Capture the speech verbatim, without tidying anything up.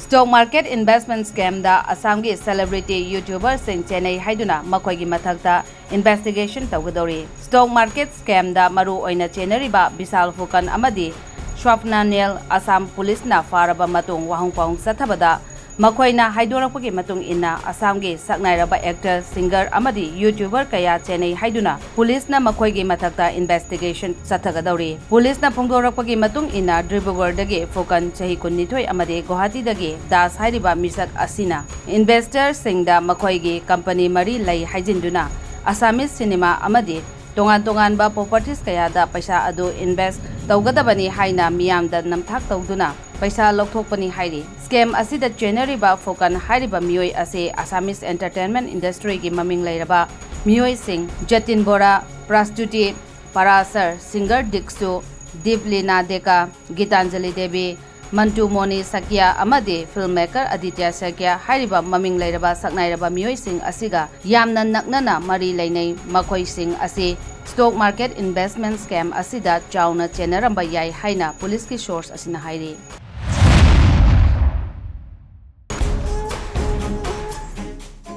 Stock market investment scamꯗ ꯑꯁꯥꯝꯒꯤ celebrity YouTuberꯁꯤꯡ ꯆꯦꯟꯅꯩ ꯍꯥꯏꯗꯨꯅ ꯃꯈꯣꯏꯒꯤ ꯃꯊꯛꯇ investigation ꯇꯧꯒꯗꯧꯔꯤ꯫ Stock market scamꯗ ꯃꯔꯨ ꯑꯣꯏꯅ ꯆꯦꯟꯅꯔꯤꯕ ꯕꯤꯁꯥꯜ ꯐꯨꯀꯟ ꯑꯃꯗꯤ ꯁ꯭ꯋꯥꯞꯅꯥ ꯅꯦꯜ ꯑꯁꯥꯝ ꯄꯨꯂꯤꯁꯅ ꯐꯥꯔꯕ ꯃꯇꯨꯡ ꯋꯥꯍꯪ ꯄꯥꯎꯍꯪ ꯆꯠꯊꯕꯗ ꯃꯈꯣꯏꯅ ꯍꯥꯏꯗꯣꯔꯛꯄꯒꯤ ꯃꯇꯨꯡ ꯏꯟꯅ ꯑꯁꯥꯝꯒꯤ ꯁꯛꯅꯥꯏꯔꯕ actor, singer ꯑꯃꯗꯤ YouTuber ꯀꯌꯥ ꯆꯦꯟꯅꯩ ꯍꯥꯏꯗꯨꯅ ꯄꯨꯂꯤꯁꯅ ꯃꯈꯣꯏꯒꯤ ꯃꯊꯛꯇ investigation ꯆꯠꯊꯒꯗꯧꯔꯤ꯫ ꯄꯨꯂꯤꯁꯅ ꯐꯣꯡꯗꯣꯔꯛꯄꯒꯤ ꯃꯇꯨꯡ ꯏꯟꯅ ꯗꯤꯕ꯭ꯔꯨꯒꯔꯗꯒꯤ ꯐꯨꯀꯟ ꯆꯍꯤ ꯀꯨꯟꯅꯤꯊꯣꯏ ꯑꯃꯗꯤ ꯒꯨꯋꯥꯍꯥꯇꯤꯗꯒꯤ ꯗꯥꯁ ꯍꯥꯏꯔꯤꯕ ꯃꯤꯁꯛ ꯑꯁꯤꯅ investorꯁꯤꯡꯗ ꯃꯈꯣꯏꯒꯤ company ꯃꯔꯤ ꯂꯩ ꯍꯥꯏꯖꯤꯟꯗꯨꯅ Assamese cinema ꯑꯃꯗꯤ ꯇꯣꯉꯥꯟ ꯇꯣꯉꯥꯟꯕ properties ꯀꯌꯥꯗ ꯄꯩꯁꯥ ꯑꯗꯨ invest ꯇꯧꯒꯗꯕꯅꯤ ꯍꯥꯏꯅ ꯃꯤꯌꯥꯝꯗ ꯅꯝꯊꯥꯛ ꯇꯧꯗꯨꯅ ꯄꯩꯁꯥ ꯂꯧꯊꯣꯛꯄꯅꯤ ꯍꯥꯏꯔꯤ꯫ Scam ꯑꯁꯤꯗ ꯆꯦꯟꯅꯔꯤꯕ ꯐꯨꯀꯟ ꯍꯥꯏꯔꯤꯕ ꯃꯤꯑꯣꯏ ꯑꯁꯤ Assamese entertainment industryꯒꯤ ꯃꯃꯤꯡ ꯂꯩꯔꯕ ꯃꯤꯑꯣꯏꯁꯤꯡ ꯖꯇꯤꯟ ꯕꯣꯔꯥ, prostitute ꯄꯥꯔꯥꯁꯔ, singer ꯗꯤꯛꯁꯨ, ꯗꯤꯞꯂꯤꯅꯥ ꯗꯦꯀꯥ, ꯒꯤꯇꯥꯟꯖꯂꯤ ꯗꯦꯕꯤ, ꯃꯟꯇꯨ ꯃꯣꯅꯤ ꯁꯀꯤꯌꯥ ꯑꯃꯗꯤ filmmaker ꯑꯗꯤꯇ꯭ꯌ ꯁꯀꯤꯌꯥ ꯍꯥꯏꯔꯤꯕ ꯃꯃꯤꯡ ꯂꯩꯔꯕ ꯁꯛꯅꯥꯏꯔꯕ ꯃꯤꯑꯣꯏꯁꯤꯡ ꯑꯁꯤꯒ ꯌꯥꯝꯅ ꯅꯛꯅꯅ ꯃꯔꯤ ꯂꯩꯅꯩ꯫ ꯃꯈꯣꯏꯁꯤꯡ ꯑꯁꯤ stock market investment scam ꯑꯁꯤꯗ ꯆꯥꯎꯅ ꯆꯦꯟꯅꯔꯝꯕ ꯌꯥꯏ ꯍꯥꯏꯅ ꯄꯨꯂꯤꯁꯀꯤ source ꯑꯁꯤꯅ ꯍꯥꯏꯔꯤ꯫